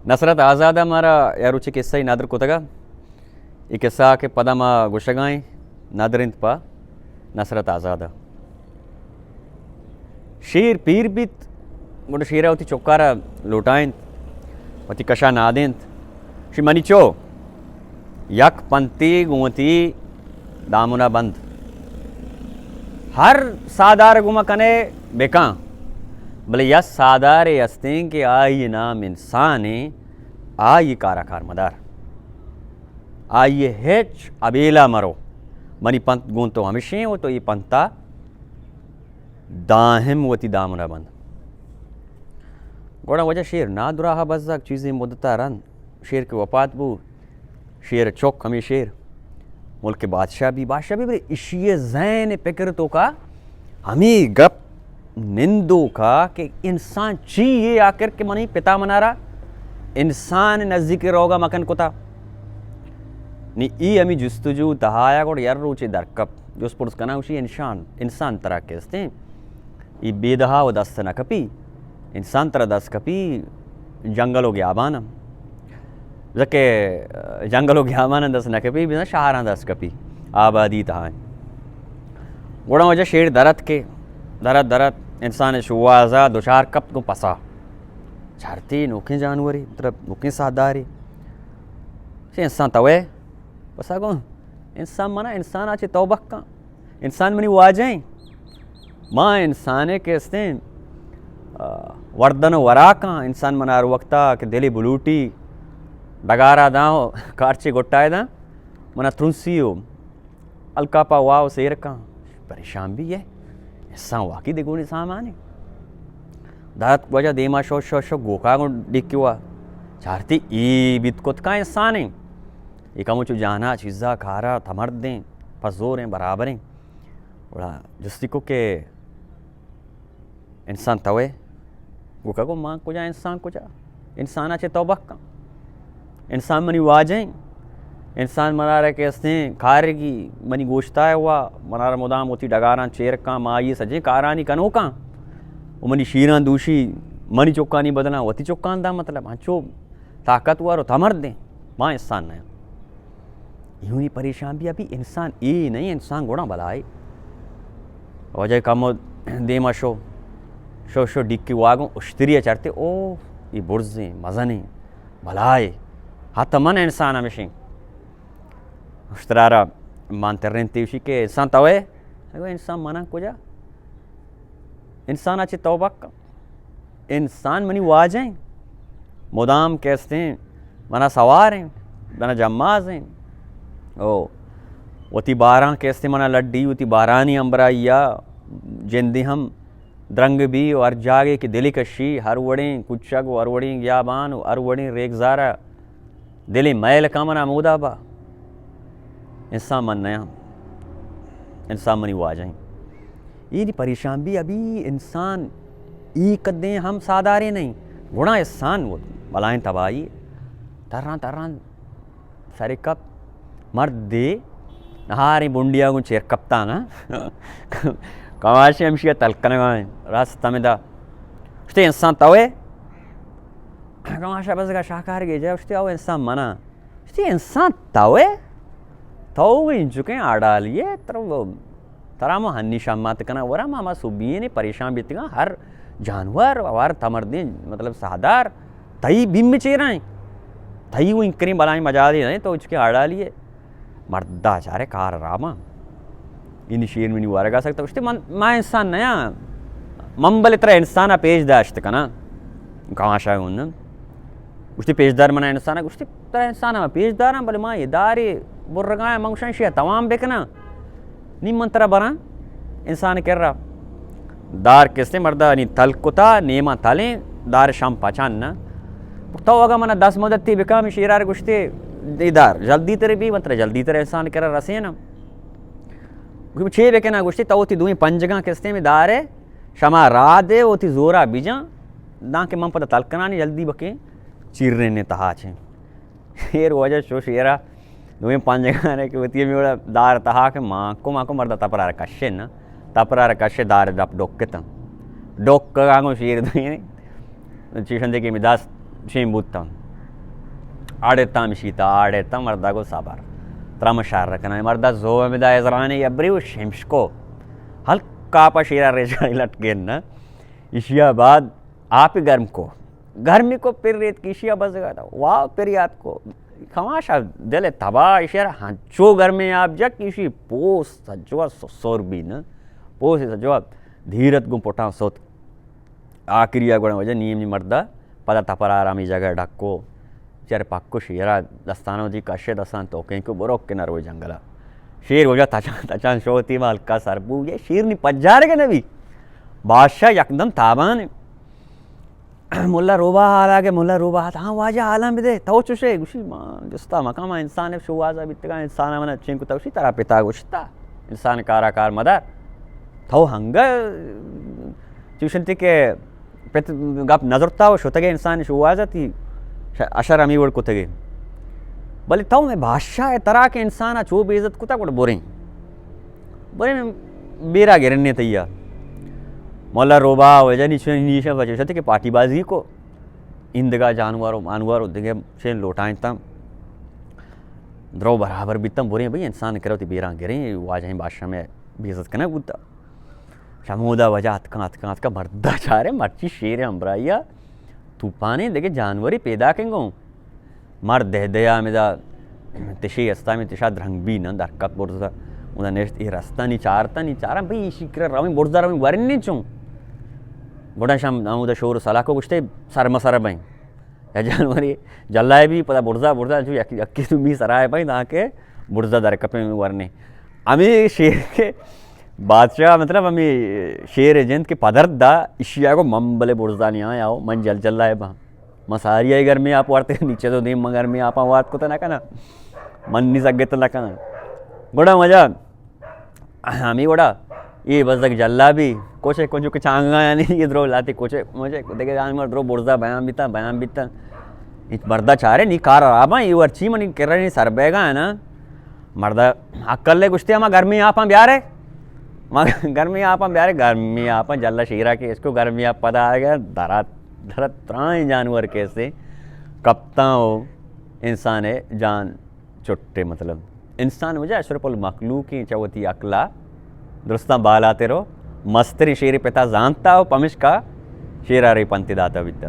نصرت آزاد ءَ مارا یا روچے قصہ ندر کتگ ءَ۔ اے قصہ کہ پدا ما گوشگ ءَ ایں، ندر اِنت پہ نصرت آزاد ءَ۔ شیر پیر بیت، گڑا شیر ءَ وتی چک ءَ را لوٹائینت، وتی کش ءَ نادینت۔ شی منی چو، یک پنتے گوں وتی دامن ءَ بند۔ ہر ساہدار ءَ گوما کنے بکن، بلے یک ساہدارے ہستیں کہ آئی نام انسان ایں، آئی کار ءَ کار مدار، آئی ہچ ابیلا مرو۔ منی پنت گوں تو ہمیشیں و تو اے پنت ءَ دائم وتی دامن ءَ بند۔ گڑا واجہ شیر نادراہ ءَ بزگ، چیزے مدت ءَ رند شیر کہ وپات بو، شیر چک ہمے شیر ملک بادشاہ بی، بادشاہ بی، بلے اشی ذہن پکر توکا ہمے گپ نندوکا کہ انسان چی یے آخر کہ منی پتا منارا انسان نزدیک روگا مکن کتا۔ نی ای ہمے جستجو تہا آیا، گڑا یر روچے درکپ جست پرس کنا، گوشی انسان، انسان ترا کستیں؟ ای بیدہا و دست نہ کپی، انسان ترا دست کپی جنگل و گیابان۔ بزاں کہ جنگل و گیابان دست نہ کپی، بزاں شہراں دست کپی، آبادی تہا۔ گڑا واجہ شیر درت کہ درت درت انسان شوازا دچار کپت گوں پسا۔ چارتی نوکیں جانورے، مطلب نوکیں ساہدارے۔ چہ انسان توے؟ پسا گوں انسان منا، انسان آ چہ توبہ کن۔ انسان منی واجہ ایں۔ ما انسانے کہ استیں، آ، وردن و وراکاں، انسان منا ہر وقتا کہ دلی بلوٹی ڈگارا داں و کارچے گٹائے داں، منا ترنسی و الکاپا وا و سیر کاں۔ پریشان بی اے۔ انسان واقعی دگونی سامانے۔ دات واجہ دیما شو، شو، شو، گوکا گوں ڈیکی وا۔ چارتی ای بیت کت کا انسان ایں۔ ای کمو چو جانا چیزا کارا تمردیں، پہ زوریں، برابریں۔ گڑا جستی کو کہ انسان توے؟ گوکا گو من کجا، انسان کجا؟ انسانا چہ توبہ کن۔ انسان منی واجہ ایں۔ انسان منارا کہ استیں کارگی، منی گوشتائے وا، منارا مدام وتی ڈگاراں چیر کن، ما آئی سجیں کارانی کنوکاں۔ و منی شیراں دوشی، منی چکانی بدلاں وتی چکان داں، مطلب ہنچو طاقتور و تمردیں۔ ما انسان نہ۔ ایونی پریشان بی، ابھی انسان اے نہیں، انسان گڑا بلائے۔ واجہ کمو دیما شو، شو، شو ڈیکی واگوں اشتری چرتے، او، ای برزیں، مزنیں، بلائے۔ حتی من انسان ہمشیں۔ اشترارا مان ترین تیوشی کہ انسان توے؟ اگو انسان منا کجا؟ انسان آ چہ توبہ کن۔ انسان منی واجہ ایں۔ مدام کہ استیں منا سوار ایں، منا جماز ایں۔ او وتی باراں کہ استیں منا لڈی، وتی بارانی امبرائی ءَ جندے ہم درنگ بی و ہر جاگے کہ دلی کشی، ہر وڑیں کچگ و ہر وڑیں گیابان و ہر وڑیں ریگزارا دلی میل کامنا مودا با۔ انسان من نیاں، انسان منی واجہ ایں۔ اے دی پریشان بی، ابھی انسان ای کدیں ہم سادارے نہیں۔ گڑا انسان وہ بلائیں تباہی۔ تران تران سرے کپت۔ مرد دے نہاریں بنڈیا گوں چیر کپتاں، ہاں؟ کماشے ہمشی تلک کنگا ایں۔ راست ہمدا۔ اشتے انسان توے؟ کماشا بزگا شاہکار گے جا۔ اشتے او انسان منا۔ اشتے انسان توے؟ تو انچکیں آڈالیے، ترا ترا ما ہنی شمات کناں، ورا ما، ما سبینے پریشان بیتگاں، ہر جانور، ہر تمردیں، مطلب، ساہدار، تئی بیم چیرائیں، تئی وہ انکریں بلائیں مجالے نہیں، تو اچکے آڑالیے۔ مردا چارے کار راما۔ اینی شیر منی ورگا سکتا، گوشتے، من، ما انسان نیاں، من بلے ترا انسانا پیش داشت کناں۔ کماشا گوندن۔ گوشتی، پیشدار منا انسان ءَ۔ گوشتی، ترا انسان ءَ پیشداراں، بلے ما ادارے برگا ایں، من گوشاں، ایشی ءَ توام بکناں۔ نی من ترا براں انسان ءِ کرا۔ دار کسے مردا نی تل کتا، نیما تلیں، دار شام پچان نہ۔ تو اگا منا دست مدتی بکا، من شیرار گوشتے، اے دار جلدی تر بی، من ترا جلدی تر انسان ءِ کرا رسیناں۔ گوشتی، چے بکناں؟ گوشتی، تو وتی دوئیں پنجگاں کسے میں دار ءَ شما راہ دے، وتی زورا بجاں، دانکہ من پدا تلکنانی جلدی بکیں چیرنے تہا چیں۔ شیر واجہ شو شیرا دوئیں پنجگانے کہ وتی ہمے وڑا دار تہا کہ مانکو مانکو مردا تپرار کشے نا، تپرار کشے دار دپ ڈکتاں۔ ڈکگا گوں شیر دوئیں چیشن دے کہ می دست شیم بوتاں۔ آڑے تام شیتا، آڑے تام مردا گو صبر۔ ترا من شر کناں۔ مردا زو ہمدا ازرانے یبری و شمشکو۔ ہلکا پا شیرا ریجانی لٹ گن نا۔ ایشیا بعد آپ گرم کو۔ گرمی کو پر ریت کی ایشیا بزگا دا۔ واہ پر یاد کو۔ کماشا دل تباہ ایشیا را ہنچو گرمی آپ جک ایشی پوس سجوا سسور بی نا۔ پوس سجوا دھیرت گوں پٹاں سوت۔ آخری ءَ گڑا وجہ نیم نی مردا پدا تپر آرامی جگہ ڈکو۔ چر پکو شیرا دستانو دی کشے دستان توکیں کو برو کنر و جنگلا۔ شیر وجہ تچان تچان شو تی مال کا سر بو یہ شیر نی پجارے کے نبی۔ بادشاہ یکدم تابان۔ ملا روبا حالا کے ملا روبا ہاں واجہ عالم دے تو چوشے گوشی ما جستا مقام انسان شوازا بیتگا انسان من چین کو توشی ترا پتا گوشتا۔ انسان کارا کار مدار۔ تو ہنگا چوشنتی کہ پت گپ نظرتا و شتگے انسان شوازا تی ش-، اشر ہمی وڑ کتگے۔ بلے تو میں بادشاہ ہے ترا کہ انسان چو بے عزت کتا گڑ بریں۔ بریں بیرا گرنے تیا۔ مولا روبا و جنی چون نیشا بچے شتے کہ پارٹی بازی کو۔ ایندگا جانور و مانور و دگہ چین لوٹائیں تم۔ درو برابر بیتم بریں بھئی انسان کرو تی بیران گریں واجہیں بادشاہ میں بے عزت کنگ بوتا۔ چمودا وجہ اتکاں، اتکاں، اتکاں، مردا چارے مرچی شیر ہمراہیا توپانے دگہ جانوری پیدا کنگوں۔ مرد دہ دیا ہمدا تشی استا میں تشا درنگ بی نہ درکت برزا۔ اودا نشت ای رستا نی چارتا نی چارا بھئی ایشی کرا رویں برزا رویں ورن نی چون۔ گوڑا شام اودا شور سلاکو گشتے سر مسر بیں۔ یا جانوری جلائے بی پدا برزا برزا جو یک، یکی تو می سرائے بیں تاکہ برزا در کپیں ورنے۔ ہمیں شیر کے بادشاہ مطلب ہمیں شیر جند کے پدرد دا اشیا کو من بلے برزا نہیں آیا ہو، من جل جلائے باں۔ من ساری آئی گرمی آپ وارتے نیچے تو دیم من گرمی آپ وارت کو تو نہ کنا۔ من نہیں سگت نہ کنا۔ گڑا مجا ہمیں وڑا یہ بزگ جلا بھی کوچے کنجو کے چانگا یعنی یہ درو لاتے کوچے مجھے دیکھے جانور درو برزا بیان بیتا، بیان بیتا۔ یہ مردا چارے نی کار رابا یہ ورچی منی کرنی سر بیگا ہے نا۔ مردا عقل لے گشتے ہما گرمی آپاں بیارے۔ ما گرمی آپاں بیارے، گرمی آپاں جلا شیرا کے اس کو گرمی آپ پدا آ گیا، درات، درات ترائیں جانور کیسے کپتاں ہو انسان جان چٹے مطلب۔ انسان وجہ اشرف المخلوق ہیں چا وتی عقلا درستاں بالاتر و مستریں شیر پتا زانتا و پمشکا شیرا ری پنتی داتا بیتا۔